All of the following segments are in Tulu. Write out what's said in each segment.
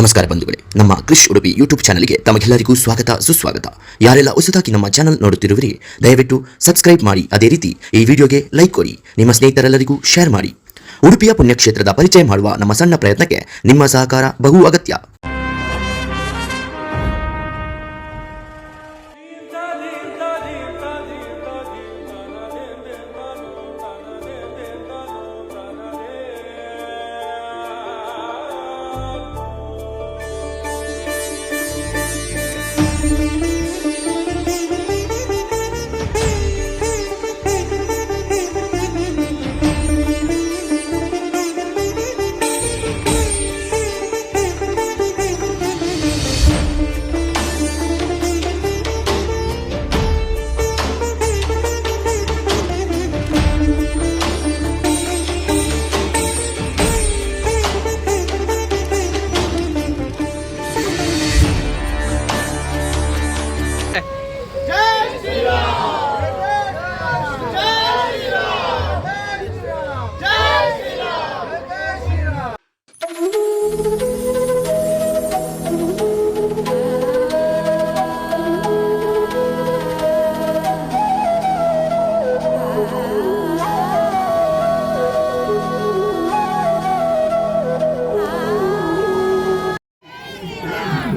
ನಮಸ್ಕಾರ ಬಂಧುಗಳೇ, ನಮ್ಮ ಕ್ರಿಶ್ ಉಡುಪಿ ಯೂಟ್ಯೂಬ್ ಚಾನಲ್ಗೆ ತಮಗೆಲ್ಲರಿಗೂ ಸ್ವಾಗತ ಸುಸ್ವಾಗತ. ಯಾರೆಲ್ಲ ಹೊಸದಾಗಿ ನಮ್ಮ ಚಾನಲ್ ನೋಡುತ್ತಿರುವಿರಿ, ದಯವಿಟ್ಟು ಸಬ್ಸ್ಕ್ರೈಬ್ ಮಾಡಿ. ಅದೇ ರೀತಿ ಈ ವಿಡಿಯೋಗೆ ಲೈಕ್ ಕೊಡಿ, ನಿಮ್ಮ ಸ್ನೇಹಿತರೆಲ್ಲರಿಗೂ ಶೇರ್ ಮಾಡಿ. ಉಡುಪಿಯ ಪುಣ್ಯಕ್ಷೇತ್ರದ ಪರಿಚಯ ಮಾಡುವ ನಮ್ಮ ಸಣ್ಣ ಪ್ರಯತ್ನಕ್ಕೆ ನಿಮ್ಮ ಸಹಕಾರ ಬಹು ಅಗತ್ಯ.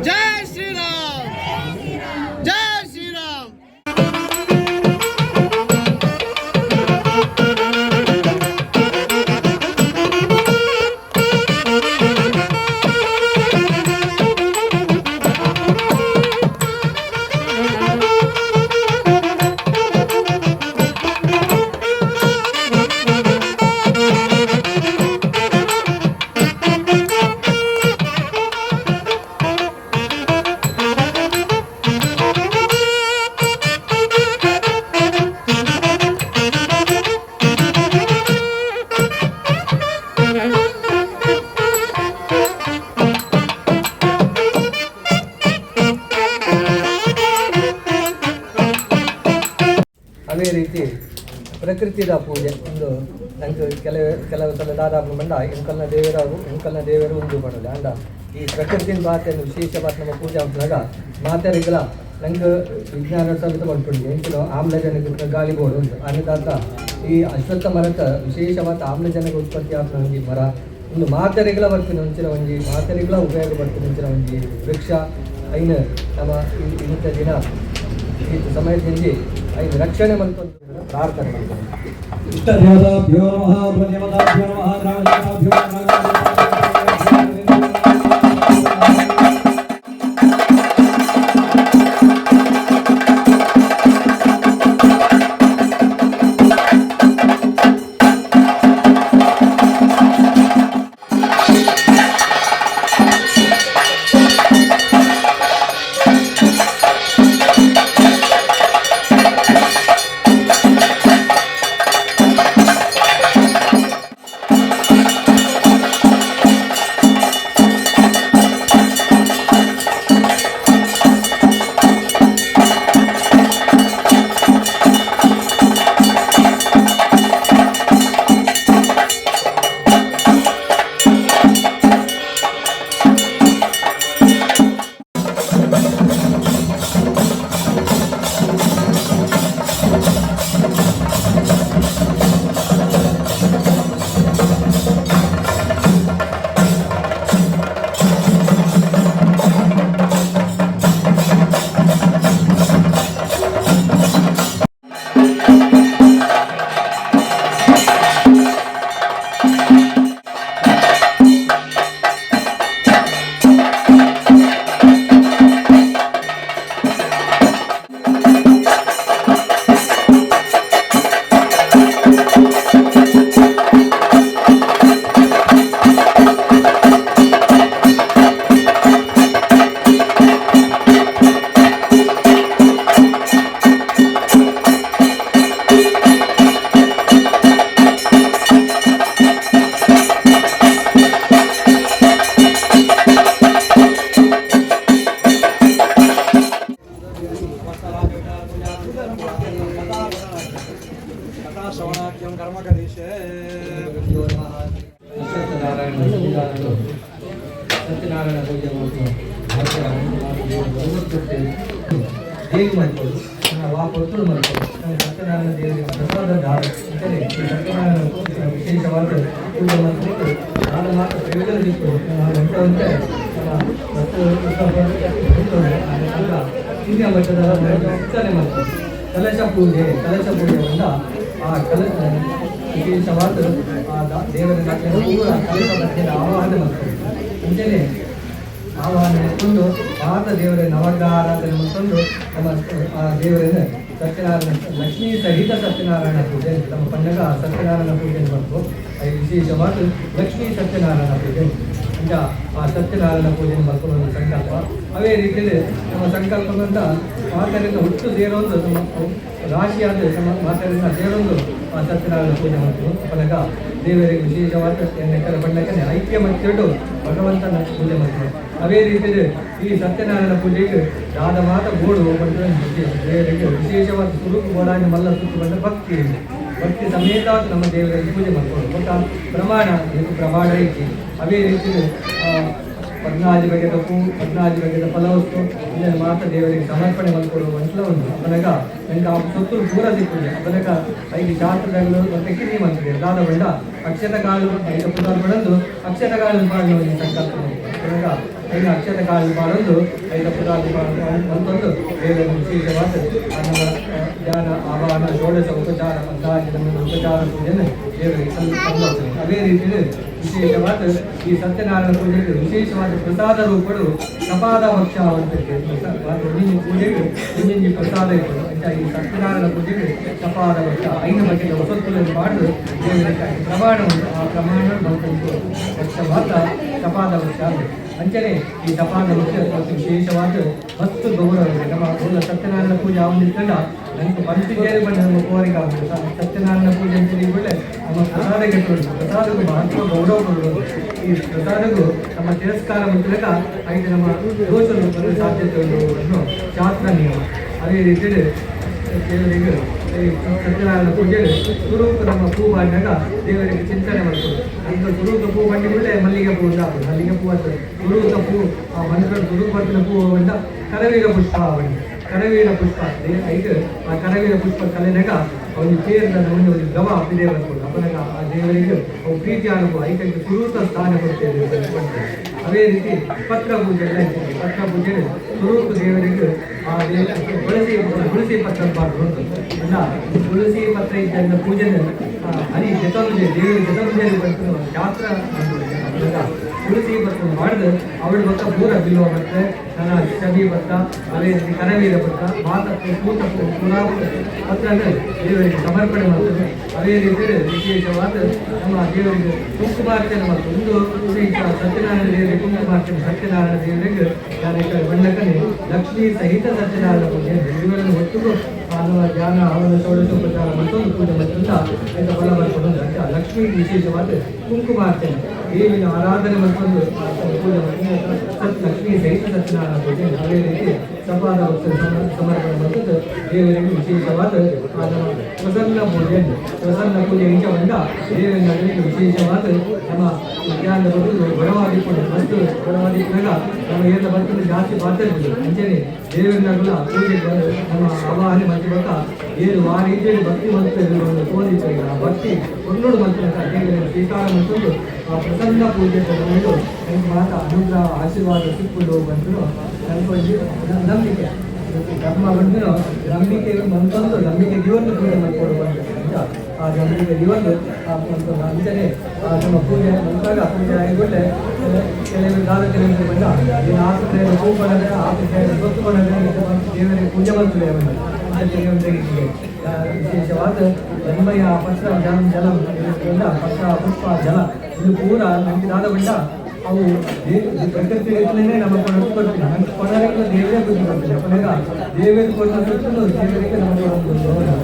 ಜೈ ಶ್ರೀರಾಮ್, ಜೈ ಶ್ರೀರಾಮ್. ಅದೇ ರೀತಿ ಪ್ರಕೃತಿದ ಪೂಜೆ ಒಂದು ನಂಗೆ ಕೆಲವು ಕೆಲವು ಸಲ ದಾದಾಪು ಬಂದ ಎಂಕಲ್ನ ದೇವರಾಗು ಎಂಕಲ್ನ ದೇವರು ಉಂಡು ಪಡೋದು. ಅಂಡ ಈ ಪ್ರಕೃತಿನ ಬಾತೆಯನ್ನು ವಿಶೇಷವಾದ ನಮ್ಮ ಪೂಜೆ ಅಂತಾಗ ಮಾತೆರಿಗಳ ನಂಗೆ ವಿಜ್ಞಾನ ಸಮೇತ ಪಡ್ಕೊಂಡು ಎಂಕಲು ಆಮ್ಲಜನಕ ಗಾಳಿ ಬೋಡು ಉಂಟು. ಅನದಾತ ಈ ಅಶ್ವತ್ಥ ಮರಕ್ಕೆ ವಿಶೇಷವಾದ ಆಮ್ಲಜನಕ ಉತ್ಪತ್ತಿ ಆಪುನ ಒಂಜಿ ಮರ. ಒಂದು ಮಾತೆರೆಗಳ ಬರ್ಪಿನ ಒಂಚಿನ ಒಂಜಿ ಮಾತೆರೆಗಳ ಉಪಯೋಗ ಬರ್ಪಿನ ಒಂಚಿನ ಒಂಜಿ ವೃಕ್ಷ. ಐನು ನಮ್ಮ ಇನ್ನಿತ ದಿನ ಈ ಸಮಯದಲ್ಲಿ ಐನು ರಕ್ಷಣೆ ಮಲ್ತೊಂದು ಪ್ರಾರ್ಥನೆ ಮಲ್ತೊಂದು. ಇಷ್ಟದೇವತಾಭ್ಯೋ ನಮಃ, ಕುಲದೇವತಾಭ್ಯೋ ನಮಃ, ಗ್ರಾಮದೇವತಾಭ್ಯೋ ನಮಃ. ಭಾಗ್ಯ ದೇವಿ ಮಲ್ಪೊಡು, ವಾ ಪೊರ್ತುಡು ಮಲ್ಪೊಡು. ಸತ್ಯನಾರಾಯಣ ದೇವರಿಗೆ ಪ್ರಸಾದ ದಾರ ಅಂಚನೆ ಈ ಸತ್ಯನಾರಾಯಣ ವಿಶೇಷವಾದ ಪೂಜೆ ಮಲ್ಪಟ್ಟು ದಾದ ಮಾತ್ರ ಪ್ರಯೋಜನ ದಿಕ್ಕು ಉಂಟು. ನಮ್ಮ ಮತ್ತು ಕಿರಿಯ ಮಟ್ಟದ ಚಿಂತನೆ ಮಲ್ಪೊಡು. ಕಲಶ ಪೂಜೆ, ಕಲಶ ಪೂಜೆ ಬಂದ ಆ ವಿಶೇಷವಾದ ಆ ದೇವರ ಪೂರ ಕಲಶ ಮಧ್ಯದ ಆವಾಹನೆ ಮಲ್ಪೊಡು. ಅಂಚನೆ ಆವಾಹನೆ ಮತ್ತೊಂದು ಮಾತ ದೇವರ ನವಗ್ರಹ ಆರಾಧನೆ ಮತ್ತೊಂದು ನಮ್ಮ ಆ ದೇವರನ್ನು ಸತ್ಯನಾರಾಯಣ, ಲಕ್ಷ್ಮೀ ಸಹಿತ ಸತ್ಯನಾರಾಯಣ ಪೂಜೆ. ನಮ್ಮ ಪಂಡಗ ಸತ್ಯನಾರಾಯಣ ಪೂಜೆ ಮಾಡ್ತು. ಅದು ವಿಶೇಷವಾದ ಲಕ್ಷ್ಮೀ ಸತ್ಯನಾರಾಯಣ ಪೂಜೆ ಅಂತ. ಆ ಸತ್ಯನಾರಾಯಣ ಪೂಜೆ ಮಾಡ್ಕೊಂಡು ಒಂದು ಸಂಕಲ್ಪ. ಅದೇ ರೀತಿಯಲ್ಲಿ ನಮ್ಮ ಸಂಕಲ್ಪದಿಂದ ಮಾತರಿಂದ ಹುಟ್ಟು ಸೇರೊಂದು ನಮ್ಮ ರಾಶಿಯಾದ ನಮ್ಮ ಮಾತರಿಂದ ಸೇರೊಂದು ಆ ಸತ್ಯನಾರಾಯಣ ಪೂಜೆ ಮಾಡ್ತೀವಿ. ಅಪನಗ ದೇವರಿಗೆ ವಿಶೇಷವಾದ ಎಣ್ಣೆಕರ ಬಣ್ಣಕ್ಕನೆ ಐಕ್ಯ ಮತ್ತಿಟ್ಟು ಭಗವಂತನ ಪೂಜೆ ಮಾಡ್ತೀವಿ. ಅದೇ ರೀತಿಯಲ್ಲಿ ಈ ಸತ್ಯನಾರಾಯಣ ಪೂಜೆಗೆ ದಾದ ಮಾತ ಗೋಡು ಬಂದ ದೇವರಿಗೆ ವಿಶೇಷವಾದ ಸುರುಕು ಗೋಡಾಗಿ ಮಲ್ಲ ಸುತ್ತು ಬಂದ ಭಕ್ತಿ ಇದೆ. ಭಕ್ತಿ ಸಮೇತ ನಮ್ಮ ದೇವರಿಗೆ ಪೂಜೆ ಮಾಡ್ಕೊಂಡು ಮತ್ತು ಪ್ರಮಾಣ, ಇದಕ್ಕೆ ಪ್ರಮಾಣ ಐತಿ. ಅದೇ ರೀತಿ 14 ಬಗೆದ ಹೂ, 14 ಬಗೆದ ಫಲವಸ್ತು, ಇದನ್ನು ಮಾತ್ರ ದೇವರಿಗೆ ಸಮರ್ಪಣೆ ಮಾಡಿಕೊಡುವಂತಲ ಒಂದು. ಅಪನಗ ನಂಗೆ ಆ ಸೊತ್ತು ಪೂರ ಸಿಕ್ಕುದೆ. ಅಪನಗ ಐದು ಶಾಸ್ತ್ರಗಳು ಮತ್ತೆ ಕಿರಿ ಮಂತ್ರಿ ದಾದ ಬಂಡ ಅಕ್ಷತ ಕಾಳು ಐದು ಪುದಾರ್ ಬಡಂದು ಅಕ್ಷತ ಕಾಳು ಪಾಡುವ ಒಂದು ಸಂಕಲ್ಪ. ಅಪನಗ ಐದು ಅಕ್ಷತ ಕಾಳು ಪಾಡೊಂದು ಐದು ಪುದಾರ್ ಮಂತೊಂದು ದೇವರ ವಿಶೇಷವಾದ ಆ ನಮ್ಮ ಧ್ಯಾನ, ಆವಾಹನ, ಷೋಡಶ ಉಪಚಾರ, 14 ನಮ್ಮ ಉಪಚಾರ ಪೂಜೆಯನ್ನು ದೇವರಿಗೆ ಸಲ್ಲಿಸ್ತದೆ. ಅದೇ ರೀತಿಯಲ್ಲಿ ವಿಶೇಷವಾದ ಈ ಸತ್ಯನಾರಾಯಣ ಪೂಜೆಗೆ ವಿಶೇಷವಾದ ಪ್ರಸಾದ ರೂಪಗಳು ಸಪಾದ ಭಕ್ಷ ಅಂತ. ಒಂದೊಂದು ಪೂಜೆಗೆ ಒಂದೊಂದು ಪ್ರಸಾದ ಇರ್ತದೆ ಅಂತ. ಈ ಸತ್ಯನಾರಾಯಣ ಪೂಜೆಗೆ ಸಪಾದ ಭಕ್ಷ ಐದು ಬಗೆಯ ವಸತ್ತುಗಳನ್ನು ಮಾಡಿದು ದೇವರಿಗೆ ಪ್ರಮಾಣ ಉಂಟು. ಆ ಪ್ರಮಾಣ ಬಂತು ಭಕ್ಷ ಮಾತ್ರ ಸಪಾದ ಭಕ್ಷ ಅಂತ. ಅಂಚನೆ ಈ ಸಪಾದ ಭಕ್ಷ ಮತ್ತು ವಿಶೇಷವಾದ ಮತ್ತು ಗೌರವ ಇದೆ. ನಮ್ಮ ಮೂಲ ಸತ್ಯನಾರಾಯಣ ಪೂಜೆ ಅವನಿರ್ತಲ್ಲ ನಂಗೆ ಪಂಚೇರಿ ಬಂದ ನಮ್ಮ ಕೋರಿಕೆ ಆಗುದು. ಸತ್ಯನಾರಾಯಣ ಪೂಜೆ ಅಂತ ಕೂಡಲೇ ನಮ್ಮ ಪ್ರಸಾದಕ್ಕೆ ಕೊಡುದು. ಪ್ರಸಾದಕ್ಕೂ ಮಹತ್ವ ಗೌರವ ಕೊಡುವುದು. ಈ ಪ್ರಸಾದಕ್ಕೂ ನಮ್ಮ ತಿರಸ್ಕಾರ ಮೂಲಕ ಐದು ನಮ್ಮ ದೋಷಗಳು ಬರುವ ಸಾಧ್ಯತೆ ಉಂಟು ಅನ್ನೋ ಶಾಸ್ತ್ರ ನಿಯಮ. ಅದೇ ರೀತಿಯಲ್ಲಿ ದೇವರಿಗೆ ಈ ಸತ್ಯನಾರಾಯಣ ಪೂಜೆಯಲ್ಲಿ ಸುರೂಪ ನಮ್ಮ ಹೂ ಮಾಡಿದಾಗ ದೇವರಿಗೆ ಚಿಂತನೆ ಮಾಡ್ಬೋದು. ಅಂತ ಸುರೂಪ ಹೂ ಮಾಡಿ ಕೂಡಲೇ ಮಲ್ಲಿಗೆ ಹೂ ಅಂತ ಆಗ್ತದೆ. ಮಲ್ಲಿಗೆ ಹೂ ಅಂತ ಸುರೂಪ ಹೂ, ಆ ಮಂತ್ರ ಸುರೂಪ ಹೂ ಅಂತ ಕರವೀರ ಪುಷ್ಪ ಅವನಿ ಕರವೀರ ಪುಷ್ಪ ಐದು. ಆ ಕರವೀರ ಪುಷ್ಪ ಕಲೆನಾಗ ಅವನು ತೇರ್ದ ಒಂದು ದ್ರವ ಪಿದೆ ಬರ್ಬೋದು. ಅಪನಾಗ ಆ ದೇವರಿಗೆ ಅವು ಪ್ರೀತಿ ಅನುಭವ ಐಕಕ್ಕೆ ಸುರೂತ ಸ್ಥಾನ ಕೊಡ್ತೇವೆ. ಅದೇ ರೀತಿ ಪತ್ರ ಪೂಜೆ ಎಲ್ಲ ಇರ್ತದೆ. ಪತ್ರ ಪೂಜೆ ಸುರೂಪ ದೇವರಿಗೆ ಆ ದೇವ ತುಳಸಿ ತುಳಸಿ ಪತ್ರ ಬಾರ್ದು ಅಲ್ಲ. ತುಳಸಿ ಪತ್ರ ಇದ್ದ ಪೂಜೆ ಹರಿ ಜತನುಜೆ ದೇವರಿಗೆ ಜತನುಜೆ ಬಂತು ಶಾಸ್ತ್ರ ಅಪನಾಗ ತುಳಸಿ ಪತ್ರ ಮಾಡಿದ ಅವಳ ಪಕ್ಕ ಪೂರ ಬಿಲ್ವ ಪತ್ರ, ನನ್ನ ಶಬಿ ಪತ್ರ, ಅದೇ ರೀತಿ ಕರವೀರ ಪತ್ರ, ಮಾತ ಪೂತ ಪೂರಾ ಪತ್ರ ದೇವರಿಗೆ ಸಮರ್ಪಣೆ ಮಾಡ್ತದೆ. ಅದೇ ರೀತಿ ವಿಶೇಷವಾದ ನಮ್ಮ ದೇವರಿಗೆ ಕುಂಕುಮಾರ್ಚನೆ ಮಾಡ್ತದೆ. ಒಂದು ವಿಶೇಷ ಸತ್ಯನಾರಾಯಣ ದೇವರಿಗೆ ಕುಂಕುಮಾರ್ಚನೆ. ಸತ್ಯನಾರಾಯಣ ದೇವರಿಗೆ ಯಾರಿಗೆ ಬಣ್ಣಕ್ಕನೆ ಲಕ್ಷ್ಮೀ ಸಹಿತ ಸತ್ಯನಾರಾಯಣ ಪೂಜೆ ಇವರನ್ನು ಒಟ್ಟಿಗೂ ನಮ್ಮ ಧ್ಯಾನ, ಹವನ, ಷೋಡಶೋಪಚಾರ ಮತ್ತೊಂದು ಪೂಜೆ ಮತ್ತೊಂದು ಐತ ಫಲ ಬರ್ಕೊಂಡು ಅಂತ ಲಕ್ಷ್ಮೀ ವಿಶೇಷವಾದ ಕುಂಕುಮಾರ್ಚನೆ, ದೇವಿನ ಆರಾಧನೆ ಮತ್ತೊಂದು ಪೂಜೆ ಮಾಡ್ತಾರೆ. ಸತ್ ಲಕ್ಷ್ಮೀ ಸಹಿತ ಸತ್ಯನಾರಾಯಣ ಪೂಜೆ. ಅದೇ ರೀತಿ ಸಪಾದ ಸಮರ್ಪಣೆ ಮತ್ತು ದೇವರಿಗೆ ವಿಶೇಷವಾದ ಆ ನಮ್ಮ ಪ್ರಸನ್ನ ಪೂಜೆ. ಪ್ರಸನ್ನ ಪೂಜೆ ಇಂಚ ಬಂದ ದೇವರ ನಗರಿಗೆ ವಿಶೇಷವಾದ ನಮ್ಮ ಜ್ಞಾನ ಬರುವುದು ಬಡವಾದಿಕೊಂಡು ಮತ್ತು ಬಡವಾದಿಕೊಂಡಾಗ ನಮ್ಮ ಏನ ಬರ್ತದೆ ಜಾಸ್ತಿ ಪಾತ್ರ ಅಂಚನೆ ದೇವರ ನಗಲ ಪೂಜೆ ನಮ್ಮ ಆವಾಹನೆ ಮತ್ತು ಬಕ್ಕ ಏಳು ಆ ರೀತಿಯಲ್ಲಿ ಭಕ್ತಿ ಮತ್ತು ಒಂದು ತೋರಿತು. ಆ ಭಕ್ತಿ ಒನ್ನೋಡು ಮತ್ತು ದೇವರ ಸ್ವೀಕಾರ ಮತ್ತೊಂದು ಆ ಪ್ರಸನ್ನ ಪೂಜೆ ತಗೊಂಡು ನನಗೆ ಮಾತ ಅನುಗ್ರಹ ಆಶೀರ್ವಾದ ಸಿಕ್ಕೊಂಡು ಬಂದರು ನನಗೊಂದು ನಂಬಿಕೆ. ಧರ್ಮ ಬಂದು ನಂಬಿಕೆ ಬಂತಂದು ನಂಬಿಕೆ ಜೀವನ ಪೂಜೆ ಮಾಡಿಕೊಡು ಬಂದು ಅಂತ. ಆ ನಂಬಿಕೆ ಜೀವನ ಆ ಒಂದು ಅಂಚನೆ ಆ ನಮ್ಮ ಪೂಜೆ ಬಂದಾಗ ಪೂಜೆ ಆಗಿಬಿಟ್ಟೆ ಕೆಲವರು ದಾದ ಕೆಲವರು ಬಂದ ಏನು ಆಸ್ಪತ್ರೆಯಲ್ಲಿ ಹೂ ಕೊಡದೆ ಆಸ್ಪತ್ರೆಯಲ್ಲಿ ಗೊತ್ತು ಕೊಡದೆ ದೇವರಿಗೆ ಪೂಜೆ ಮಾಡ್ತದೆ ಅವನು ಅಂತ ಕೆಲವೊಂದರಿಗೆ ವಿಶೇಷವಾದ ಜನ್ಮಯ ಪತ್ರ ಜಲ ಜಲ ಬಂದ ಪತ್ರ ಪುಷ್ಪ ಜಲ ಇದು ಪೂರ ನಮಗೆ ದಾದ ಬಂಡ ಅವು ಪ್ರಕೃತಿ ರೀತಿಯಲ್ಲೇ ನಮ್ಮ ಕೊಡ್ತೀನಿ ನಮ್ಗೆ ಕೊಡಲಿಕ್ಕೆ ದೇವರೇ ಬುದ್ಧಿ ಕೊಡ್ತೀನಿ. ಅಪನಾಗ ದೇವರಿಗೆ ಕೊಟ್ಟ ಸೊತ್ತು ದೇವರಿಗೆ ನಮಗೆ ಒಂದು ಗೌರವ.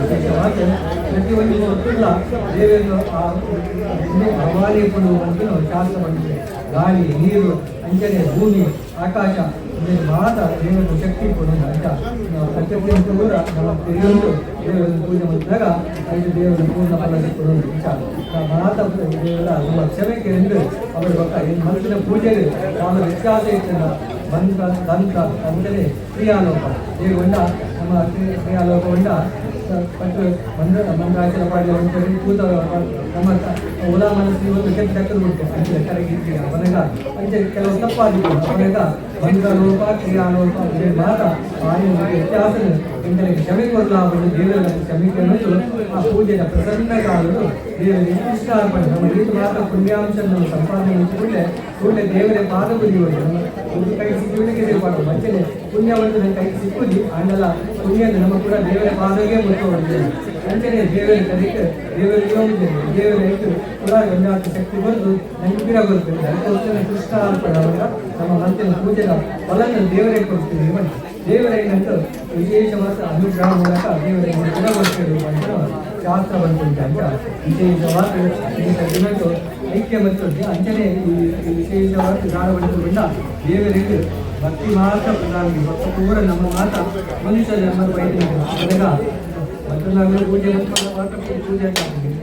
ವಿಶೇಷವಾದ ಪ್ರತಿಯೊಂದು ಸೊತ್ತುಲ್ಲ ದೇವರನ್ನು ಹವಾಲಿ ಕೊಡುವಂತ ಶಾಸ್ತ್ರ ಬಂದಿದೆ. ಗಾಳಿ, ನೀರು. ಅಂಚನೆ ಭೂಮಿ ಆಕಾಶ ಇಂದೆನ್ ಮಾತ ದೇವರ ಶಕ್ತಿ ಕೊಡುಂಡು. ಅಂಚ ಪ್ರಕೃತಿ ಪೂರ ನಮ್ಮ ತೆರಿಯೊಂದು ದೇವರನ್ನು ಪೂಜೆ ಮಲ್ಪುನಗ ಐದು ದೇವರ ಪೂರ್ಣ ಫಲ ಕೊಡುಂಡು. ಇಂಚ ಮಾತ ದೇವರ ನಮ್ಮ ಕ್ಷಮೆ ಕೇಂದ್ರ ಅವರ ಬೊಕ್ಕ ಮಲ್ಪಿನ ಪೂಜೆಗೆ ದಾಲ ವ್ಯತ್ಯಾಸ ಇತ್ತಂಡ ಮಂತ್ರ ತಂತ್ರ ಅಂಚನೆ ಕ್ರಿಯಾಲೋಪ ದೇಗುಂಡ ನಮ್ಮ ಕ್ರಿಯಾಲೋಪ ಉಂಡ ಪಟ್ಟು ಮಂದ್ರ ಮಂತ್ರಾಚಲ ಪಾಡ್ಯ ಉಂಟು ಕೂತ ನಮ್ಮ ಉಲಾ ಮನಸ್ಸು ಒಂದು ಕೆಟ್ಟ ಚಕ್ರ ಉಂಟು ಅಂಚೆ ಕರಗಿತ್ತಿ ಅವನಗ ಅಂಚೆ ಕೆಲವು ತಪ್ಪಾದಿತ್ತು ಅವನಗ ಮಂತ್ರಲೋಪ ಕ್ರಿಯಾಲೋಪ ಇದೇ ಮಾತ ಆಯನ ವ್ಯತ್ಯಾಸ ಎಂಕಲೆಗ್ ಕ್ಷಮೆ ಕೊರ್ಲ ಪಂದ್ ದೇವರ ಕ್ಷಮೆ ಕೇನೊಂದು ಆ ಪೂಜೆದ ಪ್ರಸನ್ನ ಕಾಲಡು ದೇವರಿಗೆ ಇಷ್ಟಾರ್ಪಣೆ. ನಮ್ಮ ಈತ ಮಾತ ಪುಣ್ಯಾಂಶ ನಮ್ಮ ಸಂಪಾದನೆ ಕೂಡಲೇ ಕೂಡಲೇ ದೇವರೇ ಪಾದ ಬುದಿಯೋಡು ನಮ್ಮ ಒಂದು ಕೈ ಸಿಕ್ಕುವುದಕ್ಕೆ ದೇವ ಮಂಚನೆ ಪುಣ್ಯವಂತ ನನ್ನ ಕೈ ಸಿಕ್ಕುದಿ ಆಂಡಲ ಪುಣ್ಯ ನಮ್ಮ ಕೂಡ ದೇವರ ಪಾದಗೆ ಮುಟ್ಟುವಂತೆ ಅಂಚನೆ ದೇವರ ಕದಿಕ್ ದೇವರಿಗೆ ಹೋಗಿದ್ದೇನೆ ದೇವರ ಇಟ್ಟು ಕೂಡ ಒಂದಾದ ಶಕ್ತಿ ಬರೆದು ನಂಗೆ ಪಿರ ಬರ್ತದೆ. ಅದಕ್ಕೋಸ್ಕರ ಕೃಷ್ಣ ಅರ್ಪಣೆ ನಮ್ಮ ಮಂತಿನ ಪೂಜೆನ ಫಲನ ದೇವರೇ ಕೊಡ್ತೀವಿ. ದೇವರ ಏನಂತ ವಿಶೇಷವಾದ ಅನುಗ್ರಹ ಮೂಲಕ ದೇವರಿಗೆ ಗುಣ ಬರ್ತೇವೆ ಅಂತ ಶಾಸ್ತ್ರ ಬಂದುಂಟು ಅಂತ ವಿಶೇಷವಾದ ಈ ದಿನಕ್ಕೆ ಐಕ್ಯ ಮತ್ತು ಅಂಚನೆ ಈ ವಿಶೇಷವಾದ ದಾಳವನ್ನು ದೇವರಿಗೆ ಭಕ್ತಿ ಮಾತ್ರ ಪ್ರಧಾನ. ಭಕ್ತ ಪೂರ ನಮ್ಮ ಮಾತ ಮನುಷ್ಯ ಜನ್ಮದ ವೈದ್ಯ ಅದಾಗ ಮತ್ತೊಂದಾಗಲಿ ಪೂಜೆ ಮಾತ್ರ ಪೂಜೆ ಅಂತ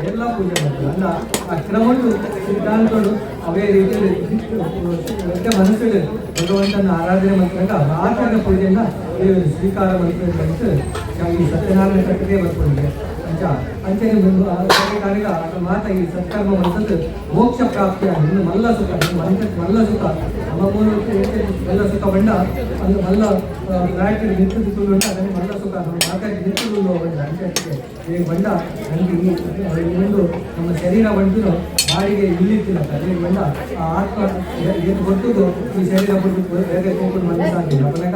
ಎಲ್ಲ ಪೂಜೆ ಮಾಡ್ತಾರೆ ಅಲ್ಲ. ಆ ಕ್ರಮಗಳು ಸಿದ್ಧಾಂತಗಳು ಅವೇ ರೀತಿಯಲ್ಲಿ ಮನಸ್ಸಲ್ಲಿ ಭಗವಂತನ ಆರಾಧನೆ ಮಾಡಿದಾಗ ಆತನ ಪೂಜೆಯನ್ನು ದೇವರು ಸ್ವೀಕಾರ ಮಾಡ್ತಾರೆ ಅಂತ ಈ ಸತ್ಯನಾರಾಯಣ ಕಥೆ ಬರ್ಕೊಂಡಿದೆ. ಅಂಚ ಅಂಚನೆ ಕಾರ್ಯ ಮಾತ ಈ ಸತ್ಕರ್ಮ ಮನ್ಸದ್ದು ಮೋಕ್ಷ ಪ್ರಾಪ್ತಿಯ ಇನ್ನು ಮಲ್ಲ ಸುಖ ಮನ್ಸ ಮಲ್ಲ ಸುಖ ನಮ್ಮ ಮೂಲ ಮಲ್ಲ ಸುಖ ಬಂಡ ಅದು ಮಲ್ಲ ಬ್ರಾಕೆಟ್ ನಿಂತು ಉಂಟು ಅದನ್ನು ಮಲ್ಲ ಸುಖ ನಮ್ಮ ಮಾತಾಡಿ ನಿಂತು ಬಂಡ ಅಂಚೆ ಈ ಬಂಡ ನನಗೆ ಈ ಒಂದು ನಮ್ಮ ಶರೀರ ಬಂಟು ಬಾಡಿಗೆ ಇಲ್ಲಿತ್ತಿಲ್ಲ ಅದೇ ಬಂಡ ಆ ಆತ್ಮ ಏನು ಗೊತ್ತದು ಈ ಶರೀರ ಬಿಟ್ಟು ಬೇರೆ ಹೋಗ್ಕೊಂಡು ಮನಸ್ಸಾಗಿಲ್ಲ. ಅಪನಕ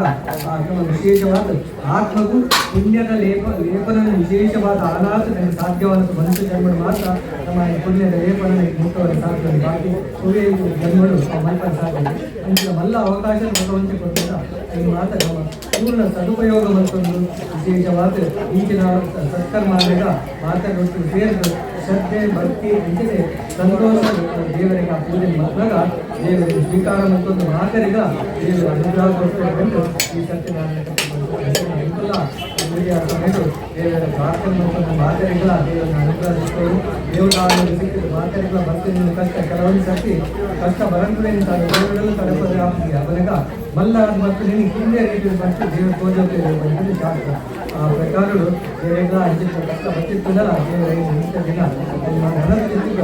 ಆ ನಮ್ಮ ವಿಶೇಷವಾದ ಆತ್ಮಗೂ ಪುಣ್ಯದ ಲೇಪನ ವಿಶೇಷವಾದ ಆನಾಥ ನನಗೆ ಸಾಧ್ಯವಾದ ಮನುಷ್ಯ ಜನ್ಮಡು ಮಾತ್ರ ನಮ್ಮ ಈ ಪುಣ್ಯದ ಲೇಪನ ಮುಟ್ಟುವ ಸಾಧ್ಯ. ಬಾಕಿ ಸುವೇ ಜನ್ಮಡು ಮಲ್ಪ ಸಾಧ್ಯ ಅಂಚಿನ ಮಲ್ಲ ಅವಕಾಶ ಭಗವಂತ ಕೊಟ್ಟಿದ್ದ ಈ ಮಾತ ನಮ್ಮ ಪೂರ್ಣ ಸದುಪಯೋಗ ಮತ್ತೊಂದು ವಿಶೇಷವಾದ ಈಗಿನ ಸತ್ಕರ್ಮ ಆದಾಗ ಮಾತಾಡೋಷ್ಟು ಸೇರಿದು ಶ್ರದ್ಧೆ ಭಕ್ತಿ ಅಂಚನೆ ಸಂತೋಷ ದೇವರಿಗೆ ಆ ಪೂಜೆ ಮಾಡಿದಾಗ ದೇವರಿಗೆ ಸ್ವೀಕಾರ ಮತ್ತೊಂದು ಮಾತರಿಗ ದೇವರ ಅನುಗ್ರಹ ಕೊಡ್ತಾರೆ ಈ ಸತ್ಯನಾರಾಯಣ ಅನುಕೂಲ ಪೂಜೆ ಅರ್ಪಣೆಗಳು ದೇವರ ಪ್ರಾರ್ಥನೆ ಮತ್ತು ಮಾತರಿಗಳ ದೇವರ ಅನುಗ್ರಹ ಸಿಕ್ಕವರು ದೇವರ ಸಿಕ್ಕಿದ ಮಾತರಿಗಳ ಬರ್ತೀನಿ ಕಷ್ಟ ಕೆಲವೊಂದು ಸರ್ತಿ ಕಷ್ಟ ಬರಂದ್ರೆ ದೇವರೆಲ್ಲ ತಡಪದೆ ಆಗ್ತದೆ ಅವನಿಗ ಮಲ್ಲ ಮತ್ತು ನಿನಗೆ ಹಿಂದೆ ರೀತಿಯಲ್ಲಿ ಬರ್ತಿ ದೇವರು ತೋಜೋಗ್ತದೆ ಬಂದಿದ್ದು ಶಾಸ್ತ್ರ. ಆ ಪ್ರಕಾರಗಳು ದೇವರೆಲ್ಲ ಅಂಚಿನ ಕಷ್ಟ ಬರ್ತಿತ್ತಲ್ಲ ದೇವರ ಇಂಥ ದಿನ ಹಣದ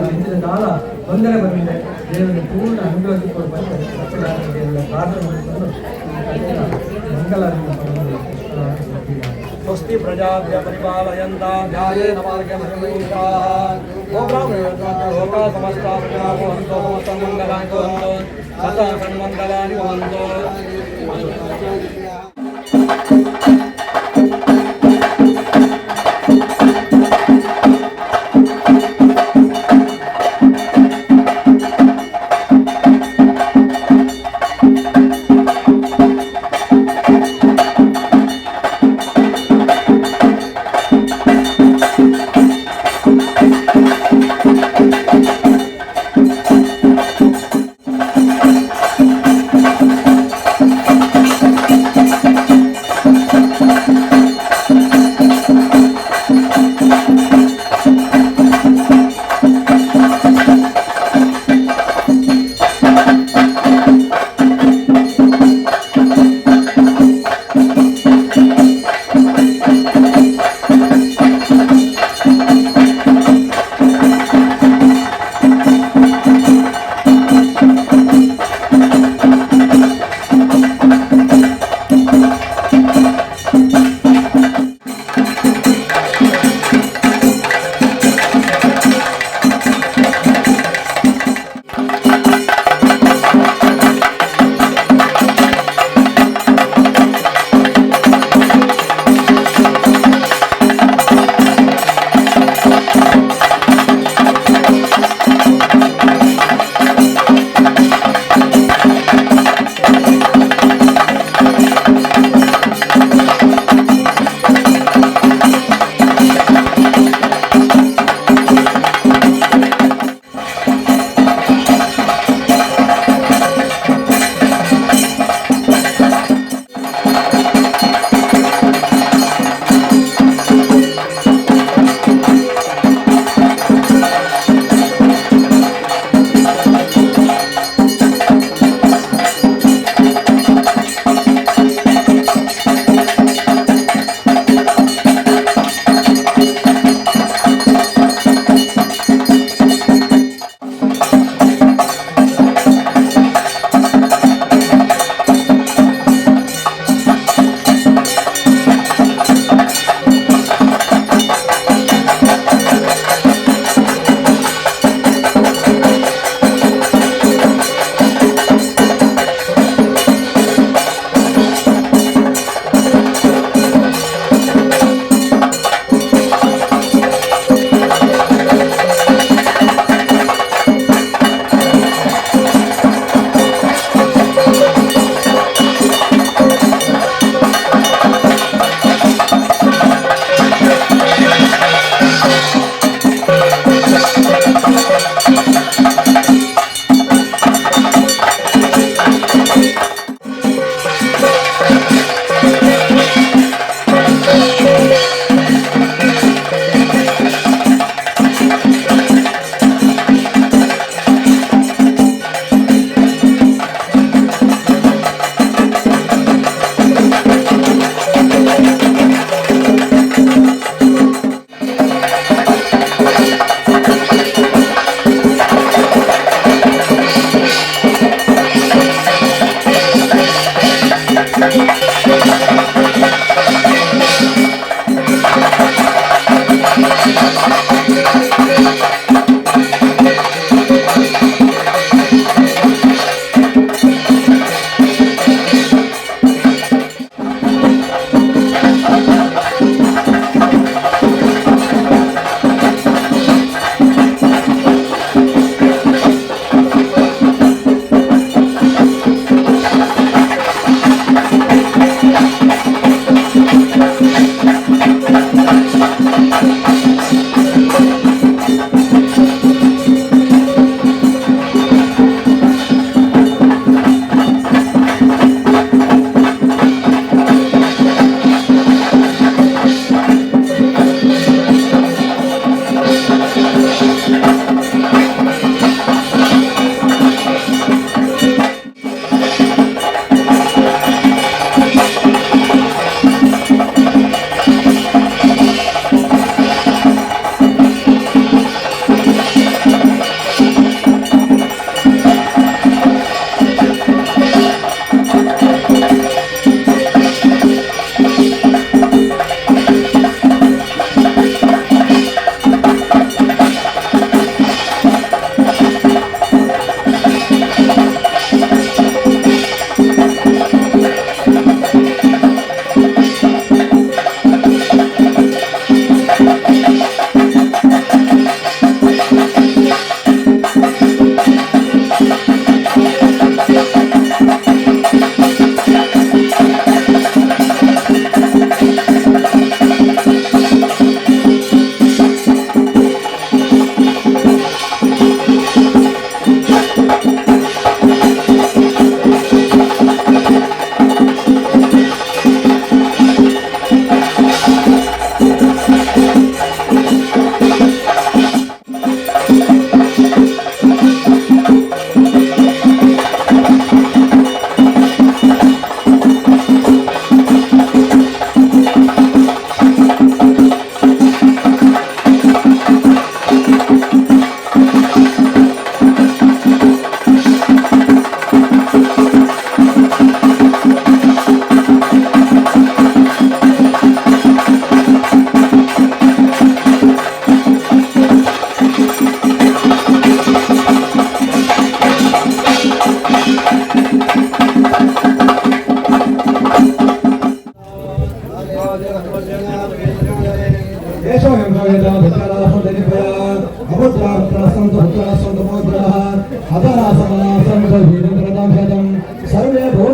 ಅಂಚಿನ ಕಾಲ ತೊಂದರೆ ಬಂದಿದೆ ದೇವರಿಗೆ ಪೂರ್ಣ ಅನುಗ್ರಹ ಸಿಕ್ಕೋದು ಬಂದರೆ ಸತ್ಯನಾರಾಯಣ ದೇವರ ಪ್ರಾರ್ಥನೆ ಮಾಡಿಕೊಂಡು ಈ ಕಥೆಯ ಮಂಗಲ ಸ್ವಸ್ತಿ ಪ್ರಜಾಭ್ಯ ಪರಿಪಾಲಯಂತ ನ್ಯಾಯೇನ ಮಾರ್ಗೇಣ ಮಹಿಷಾಃ ಗೋಬ್ರಾಹ್ಮಣೇಭ್ಯಃ ಲೋಕಾ ಸಮಸ್ತಾ ಪ್ರಜಾ ಭವಂತು ಸಮಸ್ತ ಮಂಗಲಾನಿ ಭವಂತು ಸದಾ ಸನ್ಮಂಗಲಾನಿ ಭವಂತು.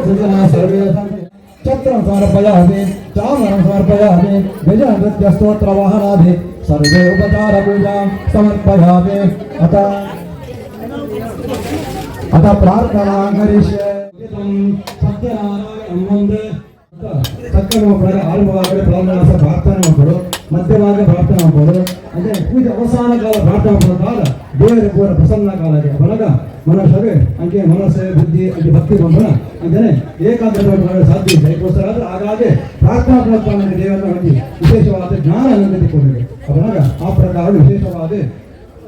सुखिनः सर्वे सन्ति। छत्रं समर्पयामि, चामरं समर्पयामि, गजनृत्यस्तोत्रवाहनादि सर्वे उपचारपूजां समर्पयामि। अतः अतः प्रार्थनां करिष्ये। ಸತ್ಯನಾರಾಯಣ ಮುಂದೆ ಸಕ್ಕರೆ ಮಕ್ಕಳು ಆರಂಭವಾಗಿ ಪ್ರಾರ್ಥನಾ ಪ್ರಾರ್ಥನೆ ಮಾಡ್ಬೋದು, ಮಧ್ಯಭಾಗ ಪ್ರಾರ್ಥನೆ ಮಾಡ್ಬೋದು. ಅದೇ ಪೂಜೆ ಅವಸಾನ ಕಾಲ ಪ್ರಾರ್ಥನೆ ಮಾಡೋ ಕಾಲ ದೇವರ ಪೂರ ಪ್ರಸನ್ನ ಕಾಲಕ್ಕೆ ಬಲಗ ಮನಸ್ಸವೇ ಅಂಕೆ ಮನಸ್ಸೇ ಬುದ್ಧಿ ಅಂಕೆ ಭಕ್ತಿ ಬಂಧನ ಅಂತಾನೆ ಏಕಾಗ್ರತೆ ಮಾಡಲು ಸಾಧ್ಯ ಇದೆ. ಅದಕ್ಕೋಸ್ಕರ ಆದ್ರೆ ಹಾಗಾಗಿ ಪ್ರಾರ್ಥನಾ ಪ್ರಯತ್ನ ದೇವರನ್ನ ಒಂದು ವಿಶೇಷವಾದ ಜ್ಞಾನ ಅನುಮತಿ ಅವಾಗ ಆ ಪ್ರಕಾರ ವಿಶೇಷವಾದ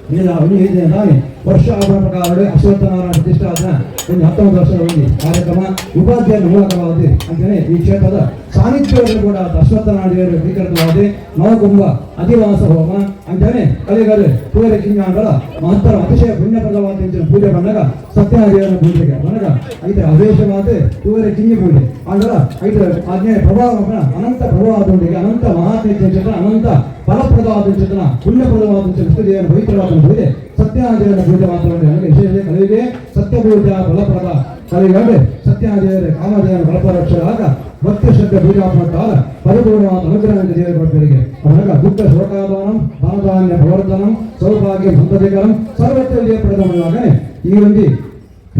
ತಾನೆ ವರ್ಷ ಆಗುವ ಪ್ರಕಾರ ಅಶ್ವತ್ಥನಾರಾಯಣ ಪ್ರತಿಷ್ಠಾನ ಒಂದು 19 ವರ್ಷದ ಒಂದು ಕಾರ್ಯಕ್ರಮ ಉಪಾಧ್ಯಾಯ ಮೂಲಕವಾದ ಅಂತಾನೆ ಈ ಕ್ಷೇತ್ರದ ಸಾನ್ನಿಧ್ಯವನ್ನು ಕೂಡ ಅಶ್ವತ್ಥನಾರಾಯಣ ಸ್ವೀಕೃತವಾದ ನವಕುಂಭ ಅಧಿವಾಸ ಹೋಮ ಅಂತಾನೆ ಕಲಿಗರು ಪೂಜೆ ಕಿಂಗಾಂಗಳ ಮಹತ್ತರ ಅತಿಶಯ ಪುಣ್ಯಪ್ರದವಾದ ಪೂಜೆ ಬಂದಾಗ ಸತ್ಯನಾರಾಯಣ ಪೂಜೆಗೆ ಬಂದಾಗ ಐತೆ ಅವೇಶವಾದ ತೂವರೆ ಕಿಂಗಿ ಪೂಜೆ ಅಂದ್ರ ಐತೆ ಆಜ್ಞೆ ಪ್ರಭಾವ ಅನಂತ ಪ್ರಭಾವದೊಂದಿಗೆ ಅನಂತ ಮಹಾತ್ಮ ಅನಂತ ಫಲಪ್ರದವಾದ ಚೇತನ ಪುಣ್ಯಪ್ರದವಾದ ವಿಷ್ಣುದೇವನ ಪವಿತ್ರವಾದ ಪೂಜೆ ಸತ್ಯನಾರಾಯಣ ಪೂಜೆ ಮಾತ್ರ ವಿಶೇಷ ಕಲಿಗೆ ಸತ್ಯ ಪೂಜಾ ಫಲಪ್ರದ ಕಲಿಗಂದ್ರೆ ಸತ್ಯನಾರಾಯಣ ಕಾಮದೇವನ ಫಲಪ್ರದಕ್ಷರಾಗ ಭಕ್ತಿ ಶ್ರದ್ಧೆ ಪೂಜಾ ಮಾಡ್ತಾರ ಪರಿಪೂರ್ಣವಾದ ಅನುಗ್ರಹ ದೇವರ ಭಕ್ತರಿಗೆ ಅವನಾಗ ದುಃಖ ಶೋಕಾದಾನಂ ಧನಧಾನ್ಯ ಪ್ರವರ್ಧನಂ ಸೌಭಾಗ್ಯ ಸಂತತಿಕರಂ ಸರ್ವತ್ರ ವಿಜಯ ಪಡೆದವನಾಗನೆ ಈ ಒಂದು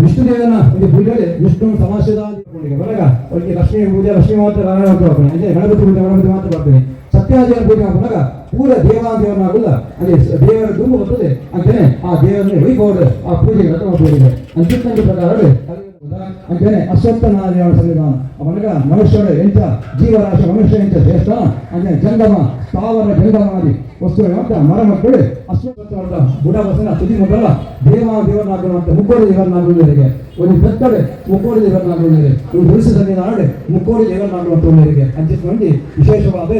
ವಿಷ್ಣುದೇವನ ಒಂದು ಪೂಜೆ ವಿಷ್ಣು ಸಮಾಸದ ಬರಗ ಅವರಿಗೆ ಲಕ್ಷ್ಮೀ ಪೂಜೆ ಲಕ್ಷ್ಮೀ ಮಾತ್ರ ಅಂದ್ರೆ ಗಣಪತಿ ಪೂಜೆ ಗಣಪತಿ ಮಾತ್ರ ಬರ್ತೇನೆ. ಸತ್ಯನಾರಾಯಣ ಪೂಜೆ ಮಾಡುವಾಗ ಪೂರ ದೇವಾದೇವನಾಗುಲ್ಲ ಅದೇ ದೇವರ ದುಂಬು ಬರ್ತದೆ ಅಂತಾನೆ ಆ ದೇವರನ್ನೇ ವೈಭವದ ಆ ಪೂಜೆಗೆ ರಥ ಪೂಜೆಗೆ ಅಂತಿತ್ತಂತ ಪ್ರಕಾರ ಅಂತಾನೆ ಅಶ್ವತ್ಥನಾರಾಯಣ ಸನ್ನಿಧಾನ ಅವನಗ ಮನುಷ್ಯರ ಎಂತ ಜೀವರಾಶಿ ಮನುಷ್ಯ ಎಂತ ಶ್ರೇಷ್ಠ ಅಂದ್ರೆ ಜಂಗಮ ಸ್ಥಾವರ ಜಂಗಮಾದಿ ವಸ್ತುಗಳ ಅಂತ ಮರ ಮಕ್ಕಳು ಅಶ್ವತ್ಥವರದ ಬುಡ ಬಸನ ತುದಿ ಮೊದಲ ದೇವ ದೇವನಾಗುವಂತ ಮುಕ್ಕೋಡಿ ದೇವನಾಗುವವರಿಗೆ ಒಂದು ಬೆತ್ತಡೆ ಮುಕ್ಕೋಡಿ ದೇವನಾಗುವವರಿಗೆ ಒಂದು ತುಳಸಿ ಸನ್ನಿಧಾನ ಮುಕ್ಕೋಡಿ ದೇವನಾಗುವಂತವರಿಗೆ ಅಂಚಿಸಿಕೊಂಡು ವಿಶೇಷವಾದ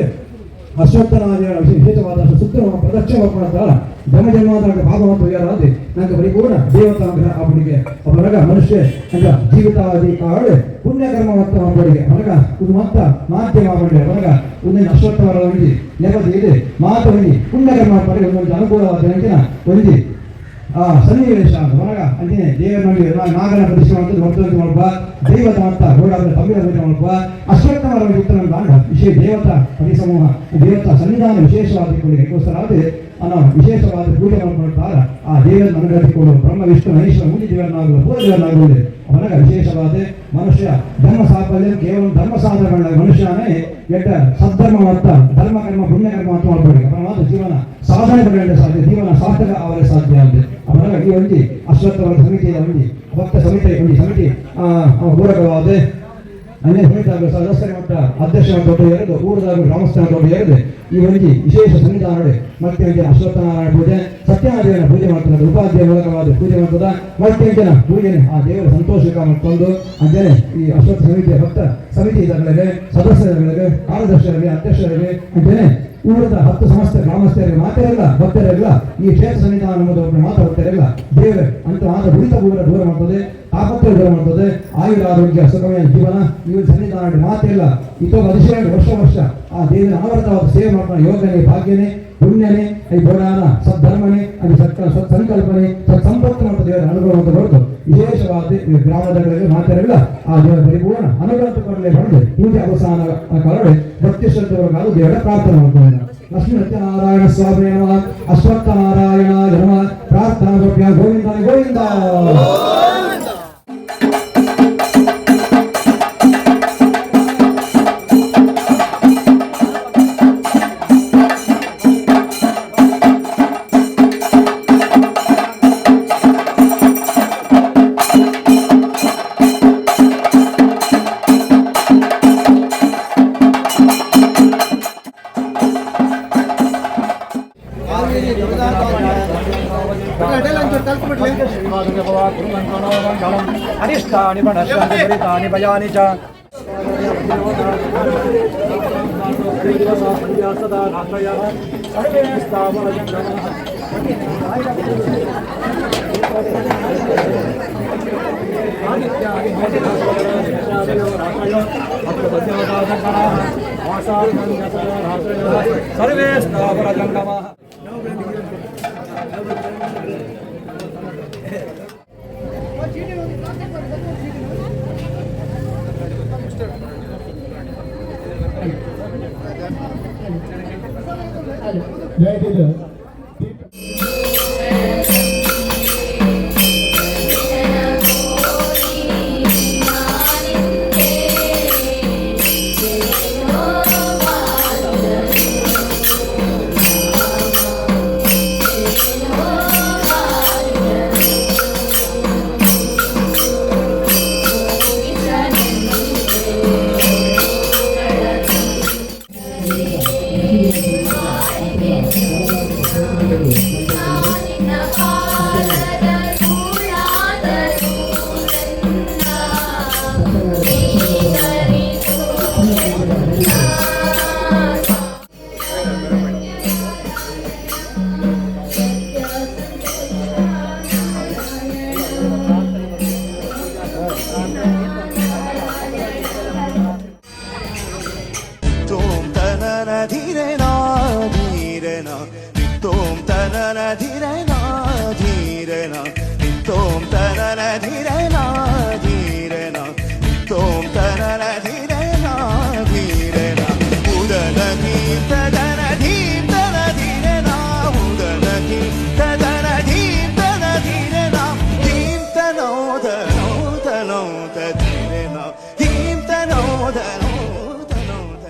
ಅಶ್ವತ್ಥನಾರಾಯಣ ವಿಶೇಷವಾದ ಸುತ್ತ ಪ್ರದಕ್ಷಿಣೆ ಮಾಡ್ತಾರ ಜನ್ಮ ಜನ್ಮಾಂತರ ಪಾಪ ಮತ್ತು ಪರಿಹಾರವಾದಿ ನಂಗೆ ಪರಿಪೂರ್ಣ ದೇವತಾನುಗ್ರಹ ಅವನಿಗೆ ಅವರಗ ಮನುಷ್ಯ ಅಂದ್ರ ಜೀವಿತಾವಧಿ ಕಾಳು ಪುಣ್ಯಕರ್ಮ ಮತ್ತು ಅವರಿಗೆ ಅವರಗ ಇದು ಮತ್ತ ಮಾಧ್ಯಮ ಅವರಿಗೆ ಅವರಗ ಒಂದು ಅಶ್ವತ್ಥವರ ಒಂಜಿ ನೆಮ್ಮದಿ ಇದೆ ಮಾತು ಒಂಜಿ ಪುಣ್ಯಕರ್ಮ ಪಡೆಗೆ ಒಂದೊಂದು ಅನುಕೂಲವಾದ ಅಂಚಿನ ಒಂಜಿ ಆ ಸನ್ನಿವೇಶ ಹೊರಗ ಅಂಚನೆ ದೇವರಲ್ಲಿ ನಾಗನ ಪ್ರತಿಷ್ಠೆ ಮಾಡ್ತದೆ ವರ್ತನೆ ಮಾಡುವ ದೈವದ ಮತ್ತ ಗೋಡಾದ ತಮಿಳ ಪೂಜೆ ಮಾಡುವ ಅಶ್ವತ್ಥಮರ ಉತ್ತರ ದಾಂಡ ವಿಶೇಷ ದೇವತಾ ಪರಿಸಮೂಹ ದೇವತಾ ಸನ್ನಿಧಾನ ವಿಶೇಷವಾದ ಅದಕ್ಕೋಸ್ಕರ ಅನ್ನೋ ವಿಶೇಷವಾದ ಪೂಜೆ ಮಾಡ್ಕೊಳ್ತಾರ ಆ ದೇವರನ್ನು ಅನುಗ್ರಹಿಸಿಕೊಳ್ಳುವ ಬ್ರಹ್ಮ ವಿಷ್ಣು ಮಹೇಶ್ವರ ಮೂಲಿ ದೇವರನ್ನಾಗುವ ಪೂರ ದೇವರನ್ನಾಗುವುದು ಅವನಾಗ ವಿಶೇಷವಾದ ಮನುಷ್ಯ ಧರ್ಮ ಸಾಫಲ್ಯ ಕೇವಲ ಧರ್ಮ ಸಾಧನೆಗಳ ಮನುಷ್ಯನೇ ಎಟ್ಟ ಸದ್ಧರ್ಮ ಮತ್ತು ಧರ್ಮ ಕರ್ಮ ಪುಣ್ಯಕರ್ಮ ಅಂತ ಮಾಡ್ಬೇಕು ಅವನ ಮಾತ್ರ ಜೀವನ ಸಾಧನೆ ಪಡೆಯಲು ಸಾಧ್ಯ, ಜೀವನ ಸಾರ್ಥಕ ಅವರೇ ಸಾಧ್ಯ ಅಂತೆ. ಅವನಾಗ ಈ ಒಂಜಿ ಅಶ್ವತ್ಥವರ ಸಮಿತಿಯ ಒಂಜಿ ಭಕ್ತ ಸಮಿತಿ ಒಂಜಿ ಸಮಿತಿ ಪೂರಕವಾದ ಅನ್ಯ ಸಮಿತಿ ಸದಸ್ಯರ ಮಟ್ಟ ಅಧ್ಯಕ್ಷ ಮಟ್ಟ ಎರಡು ಊರದಾಗ ಗ್ರಾಮಸ್ಥರ ದೊಡ್ಡ ಎರಡು ಈ ಒಂಜಿ ವಿಶೇಷ ಸನ್ನಿಧಾನ ಮತ್ತೆ ಒಂಜಿನ ಅಶ್ವತ್ಥನಾರಾಯಣ ಪೂಜೆ ಸತ್ಯನಾರಾಯಣ ಪೂಜೆ ಮಾಡ್ತದೆ ಉಪಾಧ್ಯಾಯ ಮೂಲಕವಾದ ಪೂಜೆ ಮಾಡ್ತದ ಮತ್ತೆ ಅಂಜನ ಪೂಜೆನೆ ಆ ದೇವರ ಸಂತೋಷಕ್ಕೆ ಮಾಡ್ಕೊಂಡು ಅಂಜನೆ ಈ ಅಶ್ವತ್ಥ ಸಮಿತಿಯ ಭಕ್ತ ಸಮಿತಿ ಇದಗಳಿಗೆ ಸದಸ್ಯರುಗಳಿಗೆ ಕಾರ್ಯದರ್ಶಿಗಳಿಗೆ ಅಧ್ಯಕ್ಷರಿಗೆ ಅಂಜನೆ ಊರದ 10 ಸಮಸ್ತ ಗ್ರಾಮಸ್ಥರಿಗೆ ಮಾತೆಲ್ಲ ಭಕ್ತರೆಲ್ಲ ಈ ಕ್ಷೇತ್ರ ಸನ್ನಿಧಾನ ಅನ್ನೋದು ಮಾತ್ರ ಭಕ್ತರೆಲ್ಲ ದೇವರೇ ಅಂತ ಮಾತ್ರ ಉಳಿತ ಊರ ದೂರ ಮಾಡ್ತದೆ, ತಾಪತ್ರ ದೂರ ಮಾಡ್ತದೆ, ಆಯುರ ಆರೋಗ್ಯ ಸುಖಮಯ ಜೀವನ ಈ ಸನ್ನಿಧಾನ ಮಾತೆಲ್ಲ ಇತೋ ಅತಿಶಯ ವರ್ಷ ವರ್ಷ ಆ ದೇವರ ಅನವರತವಾದ ಸೇವೆ ಮಾಡ್ಕೊಂಡು ಯೋಗನೇ ಭಾಗ್ಯನೇ ಪುಣ್ಯನೇ I ಬೋಡಾನ ಸದ್ಧರ್ಮನೇ ಅದು ಸತ್ ಸತ್ಸಂಕಲ್ಪನೆ ಸತ್ಸಂಪತ್ತು ಮತ್ತು ದೇವರ ಅನುಗ್ರಹ ಅಂತ ಬರೆದು ವಿಶೇಷವಾದ ಈ ಗ್ರಾಮದಗಳಿಗೆ ಮಾತೆಲ್ಲ ಆ ದೇವರ ಪರಿಪೂರ್ಣ ಅನುಗ್ರಹ ಕೊಡಲೇ ಬಂದು ಪೂಜೆ ಅವಸಾನ ಕಾಲಡೆ ಭಕ್ತಿ ಶ್ರದ್ಧೆಯವರಿಗಾದ ದೇವರ ಪ್ರಾರ್ಥನೆ ಮಾಡ್ಕೊಳ್ಳೋಣ. ಲಕ್ಷ್ಮೀ ಸತ್ಯನಾರಾಯಣ ಸ್ವಾಮಿ ನಮಃ, ಅಶ್ವತ್ಥ ನಾರಾಯಣ ನಮಃ. ಪ್ರಾರ್ಥನಾ ಗೋವಿಂದ ಗೋವಿಂದ. అరిష్టాని ప్రణశ్యంతి దురితాని భయాని చ సర్వే స్థావర సర్వే స్థావర జంగమాః. ಜಯತಿದ್ದು. ತೋಂ ತನನ ಧೀರೆ ನಾ ಧೀರೆ ನಾ ತೋಂ ತನನ ಧೀರೆ ನಾ ಧೀರೆ ನಾ ತೋಂ ತನನ ಧೀರೆ ನಾ ಧೀರೆ ನಾ ತೋಂ ತನನ ಧೀರೆ ನಾ ಧೀರೆ ನಾ ಉದನ ಕೀರ್ತನ ಧೀರ್ತನ ಧೀರೆ ನಾ ಉದನ ಕೀರ್ತನ ಧೀರ್ತನ ಧೀರೆ ನಾ ಧೀರ್ತನೋದ ನೋದ ಧೀರೆ ನಾ ಧೀರ್ತನೋದ ನೋದ ನೋದ.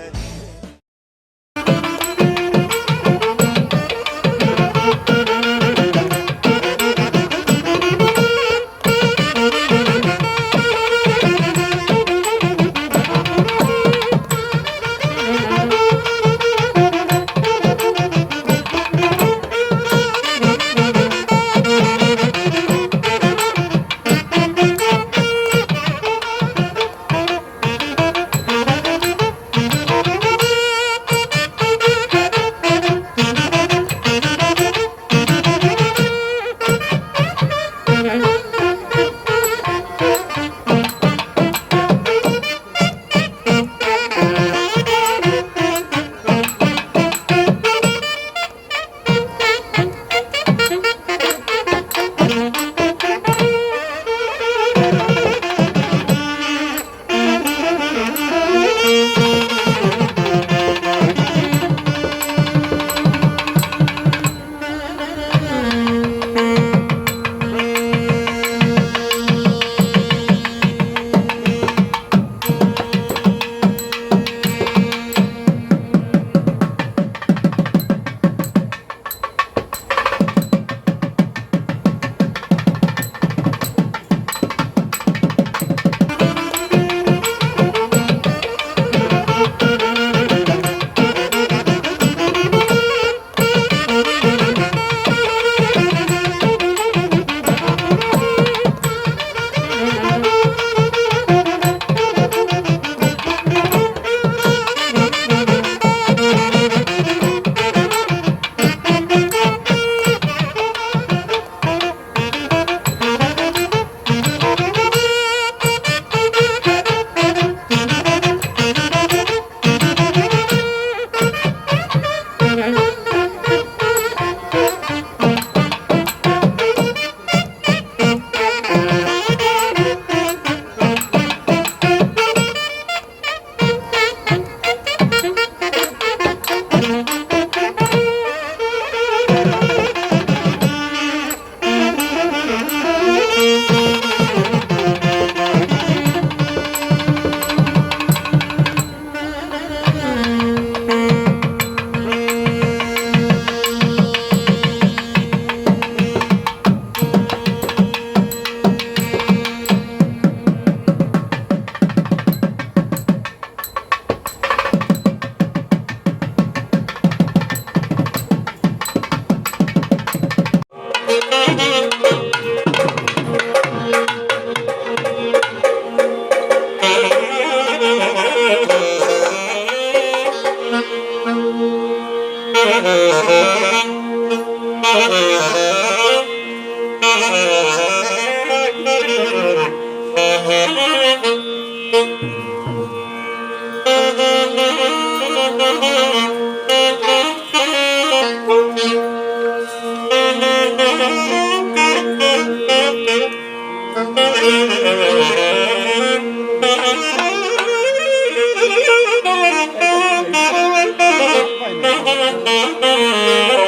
Thank you.